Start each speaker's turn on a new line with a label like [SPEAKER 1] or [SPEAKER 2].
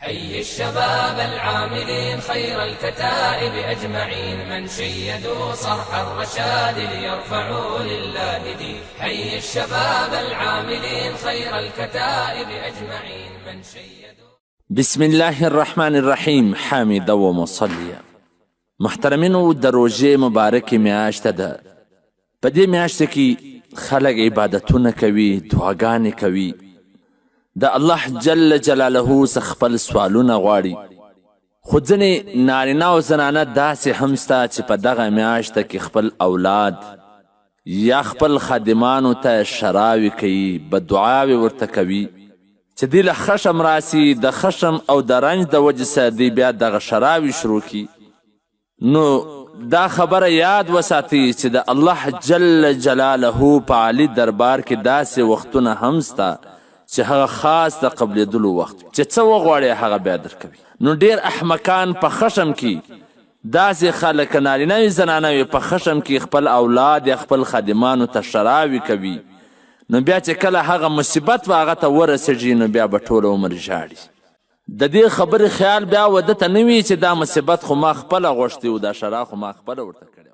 [SPEAKER 1] حي الشباب العاملين خير الكتائب أجمعين، من شيدوا صرح الرشاد ليرفعوا لله دين. حي الشباب العاملين خير الكتائب أجمعين، من شيدوا.
[SPEAKER 2] بسم الله الرحمن الرحیم حامد و مصلیا. محترمینو، د روژې مبارکې میاشت ده. په دې میاشت کې خلک عبادتونه کوي، دعاګانې کوي، د الله جل جلاله څخه خپل سوالونه غواړي. خو ځینې نارینه او زنانه داسې هم سته چې په دغه میاشت کې خپل اولاد یا خپل خادمانو ته شراوې کوي، بدعاوې ورته کوي چې دوی له خشم راسي. د خشم او د رنج د وجې سره دوی بیا دغه شراوې شروع کړي. نو دا خبره یاد وساتئ چې د الله جل جلاله په عالي دربار کې داسې وختونه هم سته چې هغه خاص د قبلېدلو وخت، چې څه وغواړي هغه بیا درکوي. نو ډېر احمقان په خشم کې، داسې خلک، نارینه وي، زنانه وي، په خشم کې خپل اولاد یا خپل خادمانو ته شراوې کوي. نو بیا چې کله هغه مصیبت و هغه ته ورسېږي، نو بیا به ټوله عمر ژاړي. د دې خبرې خیال بیا وده ته نه وي چې دا مصیبت خو ما خپله غوښتی و، دا شرا خو ما خپله ورته کړې.